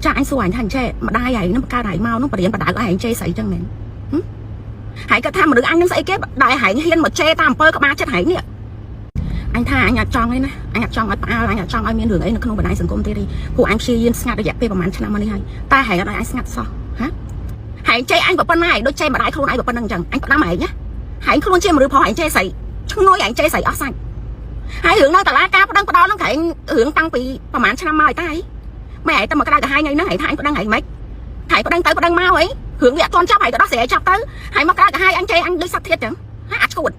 ចាអញសួរអញថាអញ្ចេះម្ដាយឯងនឹងបង្កើតឯងមកនឹងបរៀនបដៅឲ្យឯងជេរស្រីចឹងមែនហើយគាត់ថាមនុស្សអញនឹងស្អីគេដែលឯងហ៊ានមកជេរតាមអំពើក្បាលចិត្តឯងនេះអញថាអញអត់ចង់ទេណាអញអត់ចង់ឲ្យផ្អើលអញអត់ចង់ឲ្យមានរឿងអីនៅក្នុងបណ្ដាញសង្គមទៀតទេព្រោះអញព្យាយាមស្ងាត់រយៈពេលប្រហែលឆ្នាំមកនេះហើយតែឯងអត់ឲ្យអញស្ងាត់សោះហាហើយជេរអញប៉ុណ្ណាឯងដូចជេរម្ដាយខ្លួនឯងប៉ុណ្ណឹងអញ្ចឹងអញផ្ដាំឯងណាហើយខ្លួនជាមនុស្សប្រុសឯងជេរស្រីឈ្ងុយឯងជេរស្រីអស់សាច់ហើយរឿងនៅតឡាការប្តឹងផ្ដោលហ្នឹងក្រែងរឿងតាំងពីប្រហែលឆ្នាំមកហើយតែម៉ែឯងតែមកក្តៅក្រហាយថ្ងៃហ្នឹងឯងថាអញប្តឹងឯងម៉េចថៃប្តឹងទៅប្តឹងមកអីរឿងវាអត់ទាន់ចាប់ហើយក៏ដោះស្រាយចាប់ទៅហើយមកក្តៅក្រហាយអញជេរអញដូចសត្វធាតចឹងហើយអាចឈួត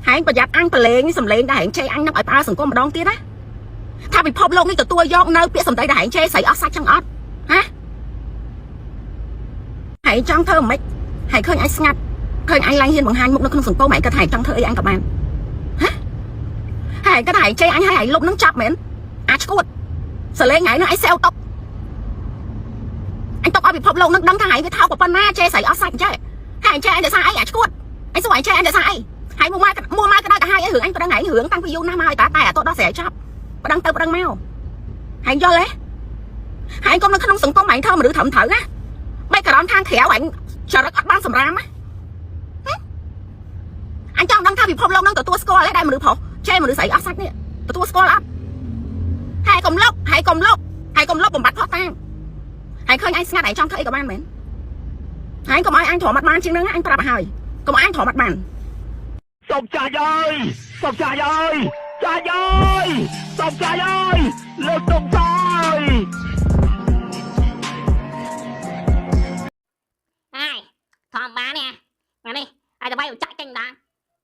ហើយប្រយ័ត្នអញប្រឡែងសំឡេងដែលឯងជេរអញនឹងឲ្យផ្អើលសង្គមម្ដងទៀតណាថាពិភពលោកនេះទទួលយកនៅពាក្យសម្ដីដែលឯងជេរស្រីអស់សាច់ចឹងអត់ហ៎ហើយចង់ធ្វើមិនហើយឃើញអញស្ងាត់ឃើញអញឡើងហ៊ានបង្ហាញមុខនៅក្នុងសង្គមឯងគាត់ថាចង់ធ្វើអីអញក៏បានហ៎ហើយគាត់ថាឯងជេរអញហើយឯងលុបនឹងចាប់មែនអាចឈួតសលេងថ្ងៃនោះឯងសេវតុកអញតុកឲ្យពិភពលោកនឹងដឹងថាឯងវាថោកប៉ុណ្ណាជេរស្រីអស់សាច់ចេះហើយឯងជេរអញដោយសារអីអាចឈួតអញសួរឯងជេរអញដោយសារអីហើយមួយម៉ែមួយម៉ែក្តៅក្រហាយអីរឿងអញប្តឹងឯងរឿងតាំងពីយូរណាស់មកហើយតាតែអត់ដោះស្រាយចាប់ប្តឹងទៅប្តឹងមកហើយយល់ទេហើយកុំនៅក្នុងសង្គមឯងធ្វើមនុស្សត្រឹមត្រូវណាបែកក្រំខាងក្រៅឯងចរិតអត់បានសម្រាមណាអញចង់ដឹងថាពិភពលោកនឹងទទួលស្គាល់ទេដែលមនុស្សប្រុសជេរមនុស្សស្រីអស់សាច់នេះទទួលស្គាល់អត់ហើយកុំលុបហើយកុំលុបហើយកុំលុបបំបត្តិផុសតាងហើយឃើញអញស្ងាត់ឯងចង់ធ្វើអីក៏បានមែនហើយកុំឲ្យអញទ្រាំអត់បានជាងនឹងអញប្រាប់ឲ្យហើយកុំឲ្យអញទ្រាំអត់បាន សូមចាញ់អើយសូមចាញ់អើយចាញ់អើយសូមចាញ់អើយលើកទុំសើយ ហើយធម្មតានេះថ្ងៃនេះឲ្យតែវាយចាក់ចេញដា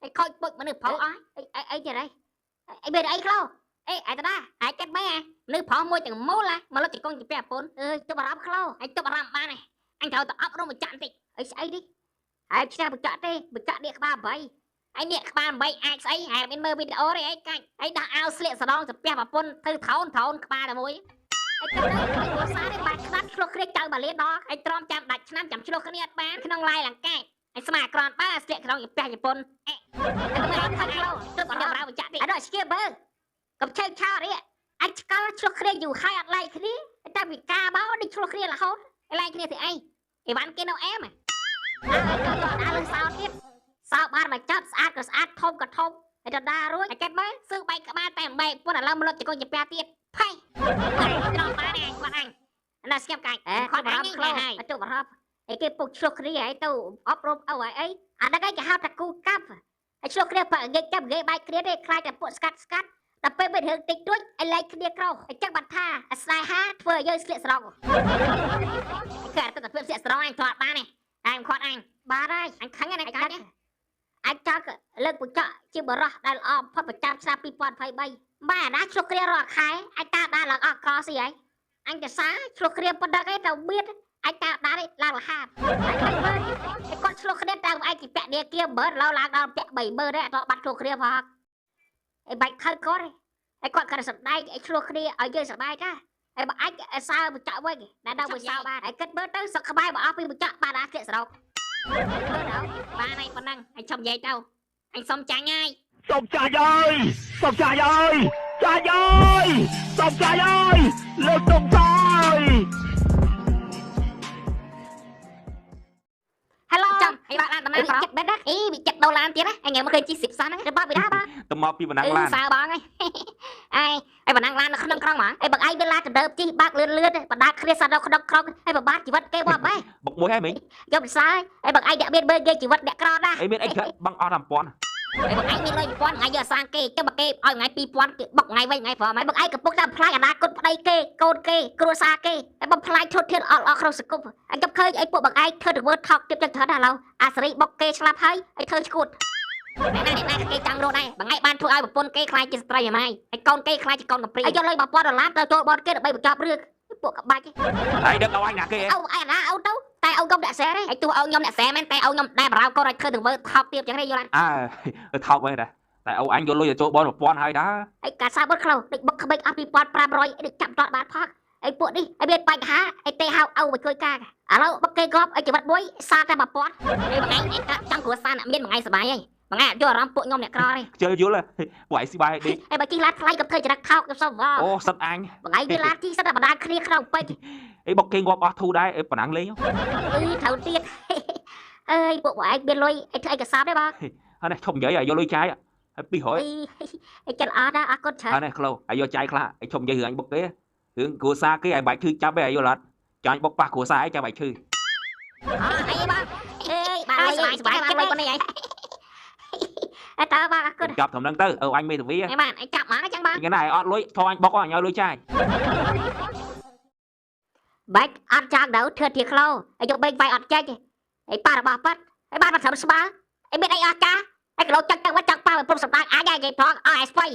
អីខូចពុជមនុស្សប្រុសអស់អីអីទៀតអីអីមានអីខ្លោអីអីតាហើយកាត់មែនមនុស្សប្រុសមួយទាំងមូលមកលុតជង្គង់ជាពាក់ប្រពន្ធអើយទប់អារម្មណ៍ខ្លោអញទប់អារម្មណ៍បានឯងអញត្រូវទៅអប់រំបញ្ចាក់បន្តិចអីស្អីនេះហើយឈ្នះបញ្ចាក់ទេបញ្ចាក់នេះក្បាល8អីនេះក្បាល8អាចស្អីហើយមានមើលវីដេអូទេអីកាច់អីដោះអាវស្លៀកសដងសាពះប្រពន្ធធ្វើថោនថោនក្បាលតែមួយអីទៅទៅគ្រួសារនេះបាត់ខ្លាត់ឆ្លោះគ្នាចៅបាលីដល់អីទ្រាំចាំដាច់ឆ្នាំចាំឆ្លោះគ្នាអត់បានក្នុងឡាយលង្កាអីស្មាក្រនបើស្លៀកក្នុងយពះជប៉ុនអេអីទៅខិតឡូទើបអត់យកបញ្ចាក់តិចអត់ស្គៀបើកុំឆេកឆោនេះអញឆ្កល់ឆ្លោះគ្នាយូរហើយអត់ឡែកគ្នាតែវិការមកនេះឆ្លោះគ្នារហូតឡែកគ្នាទីអីអីវ៉ាន់គេនៅអែមអើទៅដល់លើសោទៀតសោបានមកចាប់ស្អាតក៏ស្អាតធំក៏ធំហើយដដារួចតែកាត់មើលស៊ឺបែកក្បាលតែបែកពុនឥឡូវមកលុតជង្គង់ជាពះទៀតផៃត្រង់បានឯងគាត់អញណាស្គៀបកាច់គាត់បារម្ភខ្លួនហើយទៅបារម្ភអីគេពុកឆ្លោះគ្នាហើយទៅអប់រំអើហើយអីអាហ្នឹងឯងគេហៅថាគូកាប់ហើយឆ្លោះគ្នាបើងាយចាប់ងាយបែកគ្នាទេខ្លាចតែពួកស្កាត់ស្កាត់ដល់ពេលមានរឿងតិចតួចឲ្យលែកគ្នាក្រោអញ្ចឹងបានថាស្នេហាធ្វើឲ្យយើងស្លៀកស្រងគេអត់ទៅធ្វើស្លៀកស្រងអញធ្លាប់បានទេតែមិនគាត់អញបាទហើយអញខឹងណាស់កាច់អញចង់លើកពុចកជាបរោះដែលល្អបំផុតប្រចាំឆ្នាំ2023ម៉ែអាណាឆ្លោះគ្នារាល់ខែអញតាមដានឡើងអស់កស៊ីហើយអញទៅសាឆ្លោះគ្នាប៉ុណ្ណឹងឯងទៅមៀតអញតាមដានឡើងលហាបអញទៅមើលគាត់ឆ្លោះគ្នាតាមឯងគេពាក់នាគា10000ឡើងឡើងដល់ពាក់30000ដែរអត់បាត់ឆ្លោះគ្នាផងឯបាច់ខិតគាត់ឯគាត់គាត់សំដែងឯឆ្លោះគ្នាឲ្យយើងសប្បាយតាឯបើអាចសើបញ្ចក់វិញដែលដល់មួយសើបានឯគិតមើលទៅសុខក្បាយបើអស់ពីបញ្ចក់បានអាធ្លាក់សរុបមើលដល់បានហើយប៉ុណ្ណឹងអញឈប់និយាយទៅអញសុំចាញ់ហើយ សូមចាញ់អើយសូមចាញ់អើយចាញ់អើយសូមចាញ់អើយលើកទុំសើយ Hello ចាំអីបាក់ឡានតំណាងចិត្តបែបណាអីវាចិត្តដូរឡានទៀតណាអញថ្ងៃមកឃើញជិះ10សោះហ្នឹងរបស់ពីណាបាទ ទៅមកពីបណ្ណាំងឡាន សើបងហើយអីអីបណ្ណាំងឡាននៅក្នុងក្រុងហ្មងអីបងឯងមានឡានទៅដើបជិះបាក់លឿនលឿនបណ្ដាគ្នាសត្វនៅក្នុងក្រុងហើយបបាតជីវិតគេមកបែ បុកមួយហើយមិញ យកមិនសើអីបងឯងអ្នកមានមើលគេជីវិតអ្នកក្រណាស់ អីមានអីខ្លះបងអស់តែ1000 អីបងឯងមានលុយ1000ថ្ងៃយកសាងគេចុះបើគេឲ្យថ្ងៃ2000គេបុកថ្ងៃវិញថ្ងៃព្រមហើយបងឯងកំពុងតែផ្លាយអនាគតប្តីគេកូនគេគ្រួសារគេហើយបំផ្លាញធនធានអត់អស់ក្នុងសង្គមអញខ្ញុំឃើញអីពួកបងឯងធ្វើទង្វើថោកទាបចឹងច្រើនណាស់ឥឡូវអាសេរីបុកគេស្លាប់ហើយហើយធ្វើឈួតអ្នកណាអ្នកណាគេចង់រស់ដែរបងឯងបានធ្វើឲ្យប្រពន្ធគេខ្លាចជាស្ត្រីម៉ាយហើយកូនគេខ្លាចជាកូនកំព្រាហើយយកលុយ1000ដុល្លារទៅចូលបនគេដើម្បីបញ្ចប់រឿងពួកក្បាច់ ហើយដឹកឲ្យអញណាគេ អូឯណាអូទៅតែអូខ្ញុំអ្នកសែទេហើយទោះអូខ្ញុំអ្នកសែមែនតែអូខ្ញុំដែលបារោកូនឲ្យធ្វើទង្វើថោកទាបចឹងទេយល់អត់ អើថោកវិញតាតែអូអញយកលុយទៅចូលបន1000ហើយតា ហើយកាសាបុតខ្លៅដូចបុកក្មេងអស់2500ដូចចាប់តបានផកអីពួកនេះឲ្យមានបញ្ហាអីទេហៅអូមកជួយការឥឡូវបុកគេកប់ឲ្យជីវិតមួយសាតែ1000នេះមួយថ្ងៃចង់គ្រួសារអ្នកមានមួយថ្ងៃសុបាយហើយ មួយថ្ងៃអត់យល់អារម្មណ៍ពួកខ្ញុំអ្នកក្រទេ ខ្ជិលយល់ពួកឯងស៊ីបាយដេក អីបើជិះឡានថ្លៃក៏ធ្វើចរិតថោកខ្ញុំសុំវ អូសិតអញ មួយថ្ងៃវាឡានជិះសិតតែបណ្ដាគ្នាក្នុងពេជ្រ អីបុកគេងាប់អស់ធូដែរអីប៉ណ្ណឹងលេង អឺត្រូវទៀតអើយពួកឯងមានលុយអីធ្វើអីក៏សោបដែរបង ហើយនេះឈប់និយាយឲ្យយកលុយចាយហើយ200 អីអីចិត្តអត់ណាអរគុណច្រើន ហើយនេះក្លោឲ្យយកចាយខ្លះឲ្យឈប់និយាយរឿងអញបុកគេរឿងគ្រួសារគេឲ្យបាច់ឈឺចាប់ទេឲ្យយល់អត់ចាញ់បុកប៉ះគ្រួសារឯងចាំបាច់ឈឺ អីបងអើយបានលុយស្បាយស្បាយចិត្តលុយប៉ុណ្នេះឯងអើតើបងអរគុណ ចាប់ត្រឹមហ្នឹងទៅអើអញមេធាវី អីបានអីចាប់មកអញ្ចឹងបង ថ្ងៃណាឲ្យអត់លុយថងអញបុកអញឲ្យលុយចាយ បាច់អត់ចង់ទៅធ្វើធាក្លោឲ្យយកបេងវាយអត់ចេញអីប៉ារបស់ប៉ាត់អីបានមកត្រឹមស្មើអីមានអីអស់ចាអីគីឡូចឹងទៅចង់ប៉ាព្រមសម្ដាងអាចឲ្យគេផងអស់ឲ្យស្វ័យ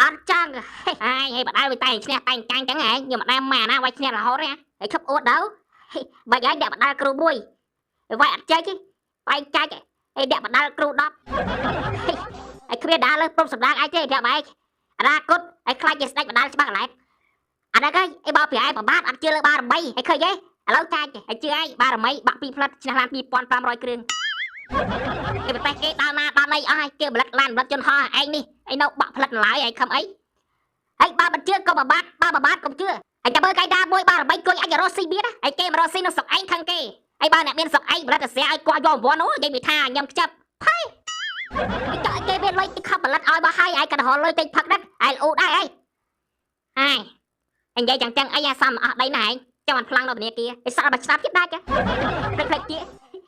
អត់ចង់ហើយហើយបដាលវាតែឈ្នះតែចាញ់ចឹងហ៎ខ្ញុំមិនដែលម៉ាណាវាយឈ្នះរហូតទេហើយឈប់អួតទៅបាច់ឲ្យអ្នកបដាលគ្រូមួយវាយអត់ចេញវាយចាច់ហើយអ្នកបដាលគ្រូ10ហើយគ្មានដាលលើព្រមសម្ដាងអាចទេប្រាប់ឯងអនាគតហើយខ្លាចជាស្ដេចបដាលច្បាស់កន្លែងអាហ្នឹងហើយអីបើប្រហែលប្រមាថអត់ជឿលើបារមីហើយឃើញទេឥឡូវចាច់ហើយជឿឯងបារមីបាក់ពីរផ្លិតឈ្នះឡាន2500គ្រឿងគេប្រទេសគេដល់ណាដល់ណីអស់ហើយគេផលិតឡានផលិតយន្តហោះឯងនេះឯងនៅបាក់ផលិតឡើយឯងខំអីហើយបើមិនជឿក៏ប្រមាថបើប្រមាថកុំជឿហើយចាំមើលកៃដាមួយបារមីគួយអញរស់ស៊ីមានហើយគេមករស់ស៊ីនៅស្រុកឯងខឹងគេហើយបើអ្នកមានស្រុកឯងផលិតតែស្រាឲ្យគាត់យករង្វាន់អូនិយាយពីថាញ៉ាំខ្ជិបផៃចុះគេមានលុយគេខំផលិតឲ្យមកហើយឯងក៏រលុយពេញផឹកហ្នឹងឯងអ៊ូដែរអីហើយអញនិយាយចឹងចឹងអីអាសំអស់ដីណាឯងចាំបានផ្លាំងដល់ធនាគារឯសល់មួយឆ្នាំទៀតដាច់ផ្លេចផ្លេចទៀត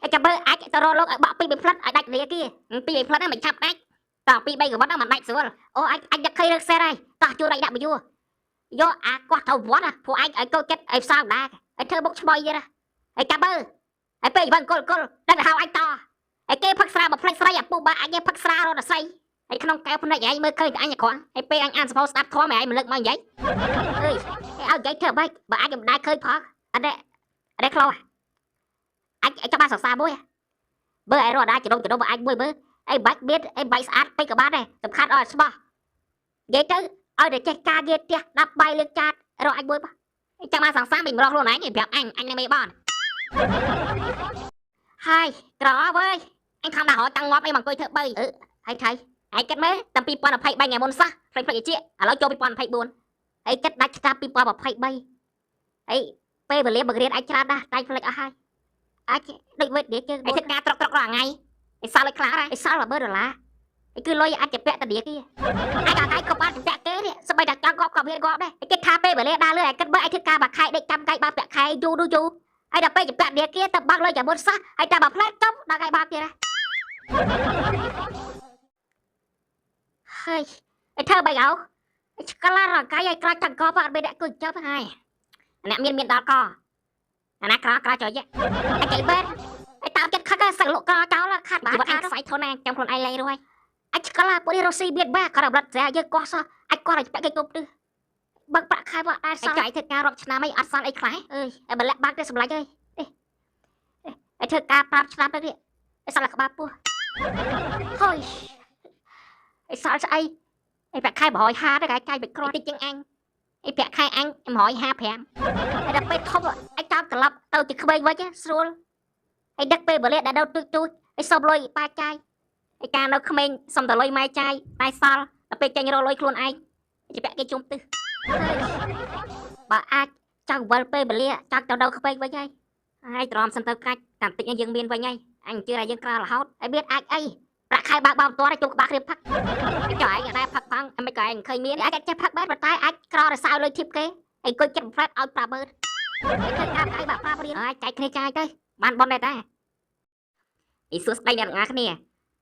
ឯចាំមើលអាចទៅរកលោកឲ្យបាក់ពីរផ្លិតឲ្យដាច់ធនាគារពីរផ្លិតហ្នឹងមិនឆាប់ដាច់តោះពីរបីកវត្តហ្នឹងមិនដាច់ស្រួលអូអាចអាចដឹកឃើញរឿងសេះហើយតោះជួយឲ្យដាក់បញ្យួរយកអាគាត់ទៅវត្តពួកឯងឲ្យកូនចិត្តឲ្យផ្សងដែរឲ្យធ្វើបុកឈ្មោះទៀតឲ្យចាំមើលឲ្យពេលវិញគុលគុលដឹងទៅហៅអញតឲ្យគេផឹកស្រាមកផ្លេចស្រីអាពូបាអញផឹកស្រារត់ស្រីហើយក្នុងកែវភ្នែកឯងមើលឃើញតែអញអាក្រក់ហើយពេលអញអានសភៅស្ដាប់ធម៌ឯងមិនលើកមកនិយាយអើយឲ្យនិយាយធ្វើម៉េចបើអញមិនដែរឃើញផងអត់ទេអត់ទេក្លោអញចាំបានសរសើរមួយមើលឯងរត់ដែរចដុំចដុំអញមួយមើលអីបាច់មានអីបាច់ស្អាតពេកក៏បានដែរសំខាន់ឲ្យស្មោះនិយាយទៅឲ្យតែចេះការងារផ្ទះដាប់បាយលើកចាតរកអញមួយចាំបានសង្សារមិនរកខ្លួនឯងប្រាប់អញអញនឹងមេបនហើយក្រវើយអញខំដល់រកតាំងងាប់អីមកអង្គុយធ្វើបីអឺហើយថៃហើយគិតមើលតាំង2023ថ្ងៃមុនសោះផ្លេចផ្លេចជាឥឡូវចូល2024ហើយគិតដាច់ឆ្នាំ2023ហើយពេលវេលាបង្រៀនអាចច្រើនណាស់តែផ្លេចអស់ហើយអាចដូចវេទនាជើងឯធ្វើការត្រុកត្រុករាល់ថ្ងៃឯសល់ឲ្យខ្លះដែរឯសល់10000ដុល្លារឯគឺលុយអាចจะពាក់តនាគារអាចដល់ថ្ងៃក៏បានពាក់គេនេះសម្បីតែចង់គប់ក៏មានគប់ដែរគេថាពេលវេលាដើរលឿនឯគិតមើលឯធ្វើការមួយខែដេកចាំកាយបានពាក់ខែយូរយូរហើយដល់ពេលពាក់នាគារទៅបាក់លុយចាំមុនសោះហើយតែមួយផ្លែចំដល់ថ្ងៃបាក់ទៀតហើយឯធ្វើបែកអោឆ្ក្លារកាយឲ្យក្រាច់ទាំងកបអត់មានអ្នកគួយចាប់ហើយអ្នកមានមានដល់កអាណាក្រក្រចុយឯគេបែឯតាមចិត្តខឹកសឹកលក់ក្រចោលខាត់បាទខាត់ស្អីធនណាចាំខ្លួនឯងលេងរួយអញឆ្ក្លាពួកនេះរស់ស៊ីមានបាគាត់រត់ស្រាយើងកោះសោះអញគាត់ឲ្យពាក់គេគប់ទិសបើកប្រាក់ខែមកដែរសោះឯធ្វើការរាប់ឆ្នាំអីអត់សល់អីខ្លះអើយឯបលាក់បាក់ទេសម្លាញ់អើយឯធ្វើការ5ឆ្នាំទៅនេះឯសល់ក្បាលពោះហើយឯសល់ស្អីឯប្រាក់ខែ150ទៅគេចាយបិគ្រាន់តិចជាងអញឯប្រាក់ខែអញ155ឯដល់ពេលធំឯចាំត្រឡប់ទៅជាក្មេងវិញស្រួលឯដឹកពេលវេលាដែលនៅទូចទូចឯសុំលុយប៉ាចាយឯការនៅក្មេងសុំតលុយម៉ែចាយតែសល់ដល់ពេលចេញរកលុយខ្លួនឯងជាពាក់គេជុំទិសបើអាចចង់វិលពេលវេលាចង់ទៅនៅក្មេងវិញហើយហើយទ្រាំសិនទៅកាច់តាមតិចយើងមានវិញហើយអញជឿថាយើងក្ររហូតហើយមានអាចអីប្រាក់ខែបើកបោមទាត់ឲ្យជុំក្បាលគ្នាផឹកចុះឯងដែរផឹកផងមិនក៏ឯងឃើញមានអាចចេះផឹកបានប៉ុន្តែអាចក្ររសៅលុយធីបគេឯងគុយចិត្តផ្លែតឲ្យ50000ធ្វើការខែបាក់5រៀលហើយចែកគ្នាចាយទៅបានប៉ុនដែរតាអ៊ីសួស្ដីអ្នកទាំងអស់គ្នា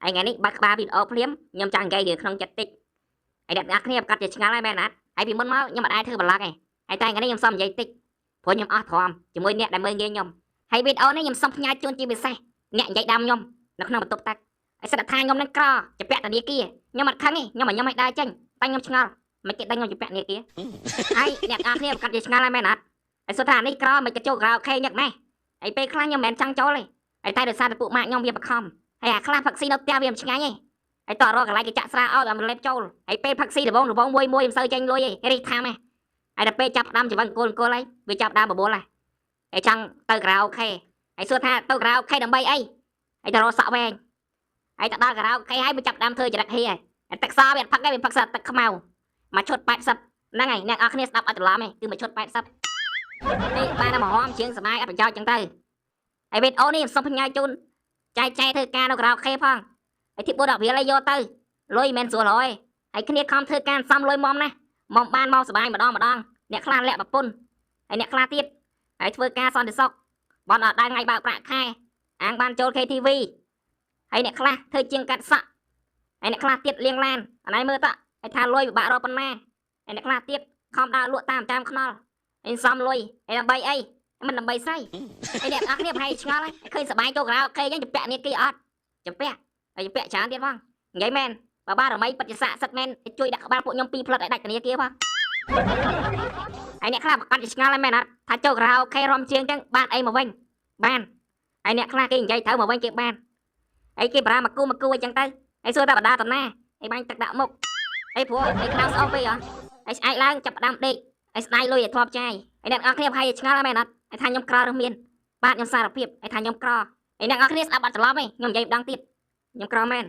ហើយថ្ងៃនេះបើកក្បាលវីដេអូភ្លាមខ្ញុំចង់និយាយរឿងក្នុងចិត្តតិចហើយអ្នកទាំងអស់គ្នាប្រកាសជាឆ្ងល់ហើយមែនអត់ហើយពីមុនមកខ្ញុំអត់អាចធ្វើប្លុកទេហើយតែថ្ងៃនេះខ្ញុំសុំនិយាយតិចព្រោះខ្ញុំអស់ទ្រាំជាមួយអ្នកដែលមើលងាយខ្ញុំហើយវីដេអូនេះខ្ញុំសុំផ្ញើជូនជាពិសេសអ្នកនិយាយដើមខ្ញុំនៅក្នុងបន្ទប់ទឹកហើយសិតថាខ្ញុំនឹងក្រជាពាក់ធនាគារខ្ញុំអត់ខឹងទេខ្ញុំឲ្យខ្ញុំឲ្យដើរចេញតែខ្ញុំឆ្ងល់មិនគេដឹងខ្ញុំជាពាក់ធនាគារហើយអ្នកទាំងអស់គ្នាប្រកាសជាឆ្ងល់ហើយមែនអត់ហើយសុទ្ធថានេះក្រមិនគេចូលក្រៅខេញឹកម៉េះហើយពេលខ្លះខ្ញុំមិនមែនចង់ចូលទេហើយតែដោយសារតែពួកម៉ាក់ខ្ញុំវាបខំហើយអាខ្លះផឹកស៊ីនៅផ្ទះវាមិនឆ្ងាញ់ទេហើយតោះរកកន្លែងគេចាក់ស្រាឲ្យដល់លេបចូលហើយពេលផឹកស៊ីដបងដបងមួយមួយមិនសូវចេញលុយទេរីកថាម៉េះហើយដល់ពេលចាប់ផ្ដើមជីវិតអង្គលអង្គលហើយវាចាប់ដើមបបួលហើយហើយចង់ទៅក្រៅអូខេហើយសួរថាទៅក្រៅអូខេដើម្បីអីហើយទៅរកសក់វែង ហើយទៅដល់ការ៉ាអូខេហើយមកចាប់ដើមធ្វើចរិតហៀហើយទឹកសវាអត់ផឹកទេវាផឹកសិតទឹកខ្មៅមួយឈុត80ហ្នឹងហើយអ្នកនរគ្នាស្ដាប់អត់ច្រឡំទេគឺមួយឈុត80នេះបានតែមកហមជាងសម័យអត់ប្រយោជន៍ចឹងទៅហើយវីដេអូនេះខ្ញុំសូមផ្ញើជូនចែកចែកធ្វើការនៅការ៉ាអូខេផងហើយទី4 10រៀលឲ្យយកទៅលុយមិនមែនស្រួលហើយហើយគ្នាខំធ្វើការសំលុយមុំណាមុំបានមកសបាយម្ដងម្ដងអ្នកខ្លះលាក់ប្រពន្ធហើយអ្នកខ្លះទៀតហើយធ្វើការសន្តិសុខបនអត់ដល់ថ្ងៃបើកប្រាក់ខែអាងបានចូល KTV ហើយអ្នកខ្លះធ្វើជាងកាត់សក់ហើយអ្នកខ្លះទៀតលាងឡានអាណៃមើលតហើយថាលុយពិបាករកប៉ុណ្ណាហើយអ្នកខ្លះទៀតខំដើរលក់តាមតាមខ្នល់ហើយសំលុយហើយដើម្បីអីមិនដើម្បីស្អីហើយអ្នកអស់គ្នាប្រហែលឆ្ងល់ហើយឃើញសបាយចូលក្រៅអូខេអញ្ចឹងជំពាក់នេះគេអត់ជំពាក់ហើយជំពាក់ច្រើនទៀតផងនិយាយមែនបើបារមីពិតជាស័ក្តិសិទ្ធមែនជួយដាក់ក្បាលពួកខ្ញុំពីរផ្លិតឲ្យដាច់ធនាគារផងហើយអ្នកខ្លះប្រកាសជាឆ្ងល់ហើយមែនអត់ថាចូលក្រៅអូខេរំជាងអញ្ចឹងបានអីមកវិញបានហើយអ្នកខ្លះគេនិយាយត្រូវមកវិញគេបានហើយគេប្រាមកគូមកគូអញ្ចឹងទៅហើយសួរតែបដាតំណាហើយបាញ់ទឹកដាក់មុខហើយព្រោះហើយក្តៅស្អុះពេកហ៎ហើយស្អែកឡើងចាប់ផ្ដើមដេកហើយស្ដាយលុយឲ្យធ្លាប់ចាយហើយអ្នកនរគ្នាប្រហែលជាឆ្ងល់ហើយមែនអត់ហើយថាខ្ញុំក្រឬមានបាទខ្ញុំសារភាពហើយថាខ្ញុំក្រហើយអ្នកនរគ្នាស្ដាប់អត់ច្រឡំទេខ្ញុំនិយាយម្ដងទៀតខ្ញុំក្រមែន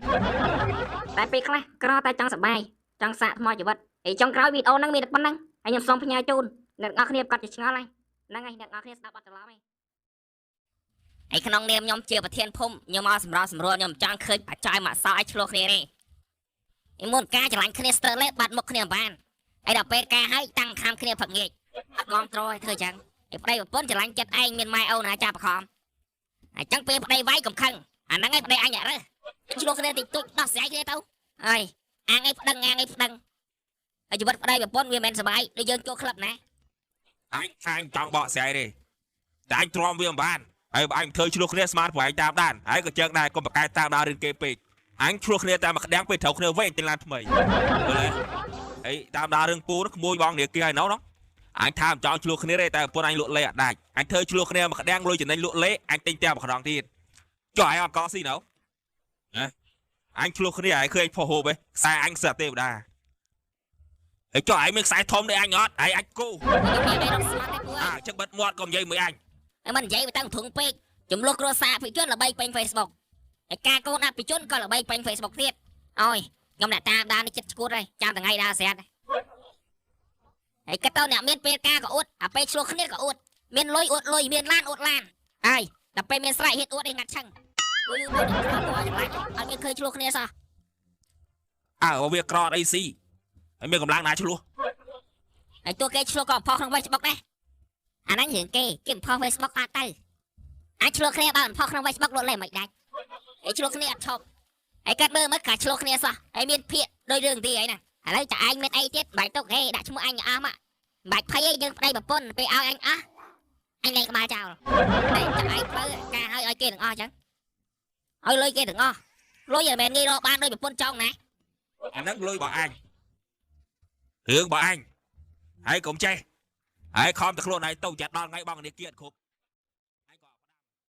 តែពេលខ្លះក្រតែចង់សប្បាយចង់សាកថ្មជីវិតហើយចុងក្រោយវីដេអូហ្នឹងមានតែប៉ុណ្្នឹងហើយខ្ញុំសូមផ្ញើជូនអ្នកនរគ្នាប្រកាសជាឆ្ងល់ហើយហ្នឹងហើយអ្នកនរគ្នាស្ដាប់អត់ច្រឡំទេហើយក្នុងនាមខ្ញុំជាប្រធានភូមិខ្ញុំមកសម្របសម្រួលខ្ញុំចង់ឃើញបច្ច័យមកសោឲ្យឆ្លោះគ្នាទេឯមុនការឆ្លាញ់គ្នាស្ទើរលេបាត់មុខគ្នាបានហើយដល់ពេលការឲ្យតាំងខាំគ្នាផឹកងាកអត់ងំត្រឲ្យធ្វើចឹងឯប្តីប្រពន្ធឆ្លាញ់ចិត្តឯងមានម៉ែអូនណាចាប់ប្រខំហើយចឹងពេលប្តីវាយកុំខឹងអាហ្នឹងឯងប្តីអញអ្នករើសឆ្លោះគ្នាតិចតួចដោះស្រាយគ្នាទៅហើយអាងឯងប្តឹងអាងឯងប្តឹងហើយជីវិតប្តីប្រពន្ធវាមិនសុបាយដូចយើងចូលក្លឹបណា អញថាអញចង់បកស្រាយទេតែអញទ្រាំវាមិនបានហើយបើអញធ្វើឆ្លោះគ្នាស្មានព្រោះឯងតាមដានហើយក៏ចឹងដែរកុំប្រកែកតាមដានរឿងគេពេកអញឆ្លោះគ្នាតាមមួយក្តាំងពេលត្រូវគ្នាវិញទិញឡានថ្មីយល់ទេហើយតាមដានរឿងពូនោះក្មួយបងនាគារហើយណោះអញថាមិនចង់ឆ្លោះគ្នាទេតែប្រពន្ធអញលក់លេអត់ដាច់អញធ្វើឆ្លោះគ្នាមួយក្តាំងលុយចំណេញលក់លេអញទិញផ្ទះមួយខ្នងទៀតចុះឯងអត់កស៊ីណៅណាអញឆ្លោះគ្នាឯងឃើញផុសហូបឯងខ្សែអញស្រាប់ទេវតាហើយចុះឯងមានខ្សែធំទេអញអត់ឯងអាចគូ ខ្ញុំមានអីរកស្មាត់ទេពូ អើចឹងបិទមាត់កុំនិយាយមួយអញ ហើយមិននិយាយទៅតាំងធុងពេកចំនួនគ្រួសារអភិជនល្បីពេញ Facebook ហើយការកូនអភិជនក៏ល្បីពេញ Facebook ទៀតអូយខ្ញុំអ្នកតាមដាននេះចិត្តឈួតហើយចាំថ្ងៃដើរស្រាតហើយគិតទៅអ្នកមានពេលការក៏អួតអាពេលឆ្លោះគ្នាក៏អួតមានលុយអួតលុយមានឡានអួតឡានហើយដល់ពេលមានស្រែកហៀតអួតឯងាត់ឆឹងយូរយូរទៅក្រតចម្លាញ់អត់មានឃើញឆ្លោះគ្នាសោះ អើវាក្រអត់អីស៊ីហើយមានកម្លាំងណាឆ្លោះ ហើយទោះគេឆ្លោះក៏បំផុសក្នុង Facebook ដែរអាហ្នឹងរឿងគេគេបំផុស Facebook អត់ទៅអាចឆ្លោះគ្នាបើបំផុសក្នុង Facebook លក់លេមិនដាច់ហើយឆ្លោះគ្នាអត់ឈប់ហើយកាត់មើលមើលកាឆ្លោះគ្នាសោះហើយមានភាកដោយរឿងទីអីហ្នឹងឥឡូវចាឯងមានអីទៀតបាច់ទុកហេដាក់ឈ្មោះអញអស់មកបាច់ភ័យអីយើងប្តីប្រពន្ធពេលឲ្យអញអស់អញលែងក្បាលចោលតែចាឯងផ្លូវការឲ្យឲ្យគេទាំងអស់អញ្ចឹងឲ្យលុយគេទាំងអស់លុយឲ្យមិនងាយរកបានដោយប្រពន្ធចង់ណា អាហ្នឹងលុយរបស់អញរឿងរបស់អញហើយកុំចេះហើយខំតែខ្លួនឯងទៅចាត់ដល់ថ្ងៃបងនាគារអត់គ្រប់